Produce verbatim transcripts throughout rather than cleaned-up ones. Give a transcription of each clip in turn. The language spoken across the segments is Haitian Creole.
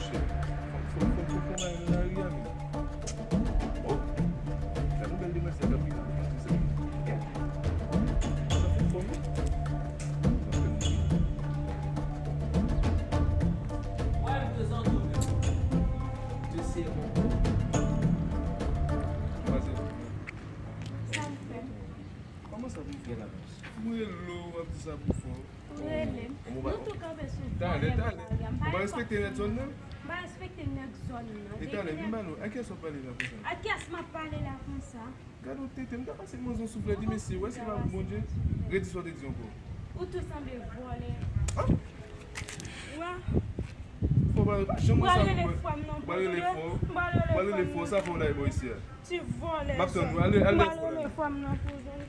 Fò, fò, fò, fò, fò, fò, lari a, men. Oh, gade yon bèl demwazèl k ap vini la, men, sa. Sa fout fò, non? Sa m fè? Kòman sa pou fè? Mwen rele w, w ap di sa pou fò. Ou rele m. Nou tou kanpe sou vòlè pou Maryam. Ou pa respekte rèd zòn nan? M pa respekte nèg zòn nan. E talè, vin ba nou. A kiyès w ap pale la konsa? A kiyès m ap pale la konsa? Gade yon tete, m ta pase manzon souflèt, di mesye, w èske pa pou Bondye? Redi sa w te di ankò. Ou tou sanble vòlè. Ah! Wa. Fò w pa, pa janm wè sa pou mwen. Ou pral rele fò, ou pral rele fò, sa fè w la bò isi a. Ti vòlè. M ap tann ou, ale, ale. Ou pral rele fò nan pou zòn.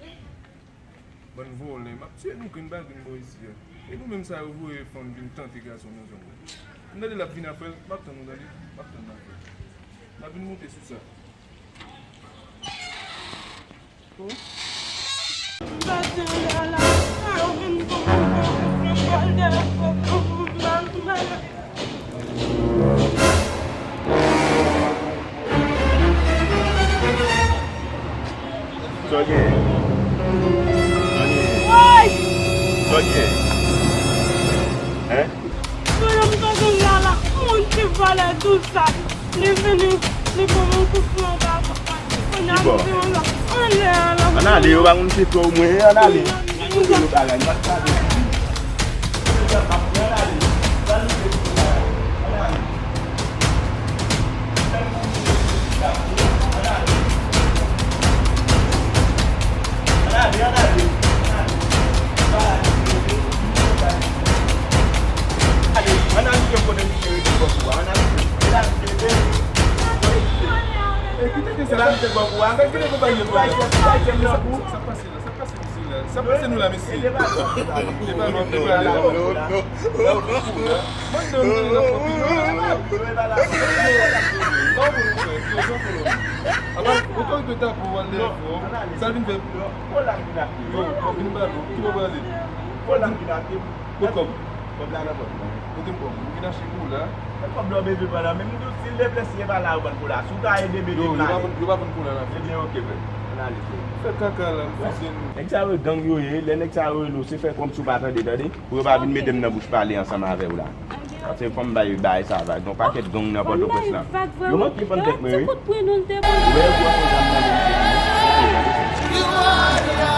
Bann vòlè, m ap tiye nou grenn pa grenn bò isi a. E nou menm sa yo voye fanm vin tante gason nan zòn nan. M tande l ap vin apre l, m ap tann nou tande, m ap tann l apre. L ap vin monte sou sa. Oh. Sa w gen? Sa w gen? Woy! Sa w gen? Hein? Mwen menm pa konn la la, moun ki vòlè tou sa. Li vini, li ban mwen kout pwen anba. Kounye a li di yon lòt. Anlè a la. Ann ale, yo pa konn se frè w mwen, ann ale. Kote nou bagay, nou pa t pale. Ann ale, ann ale. Ann ale, ann ale. Ann ale, ann ale, kote misye rete bòs ou a, ann ale. E kite ke se la misye bòs ou a. Sa ki te konpayi yo pou a. Sa k pase la? Sa k pase misye la? Sa k pase nou la, mesye? E pa lòt, e pa lòt. Mande m nan fò pi. Apa, otorite ta pou w al dèyè fò. Sa l vin fè? Yo, vin ba nou. Ki bò w prale? Kot kòb? Kòb la nan pòch mwen. Kote m kòb? M vin achte pou ou la. Men kòb la w bezwen pran nan men m tou, si l deplase, e pa la yo vann kola. Si w ka ede bebe m ale. Yo, yo pa vann kola la. Ebyen, oke, frè. Ann ale, frè. Fè kaka la, m fizye nou. Nèg sa yo gang yo ye, lè nèg sa yo rele w, se fè kòmsi w pa tande, tande, pou yo pa vin mete m nan bouch pale ansanm avè w la. Paske fò m bay, bay sa vag. Yon pakèt gang nan Pòtoprens la. Yo manke fann tèt mwen, wi. Ou wè, yo pran zam nan men misye.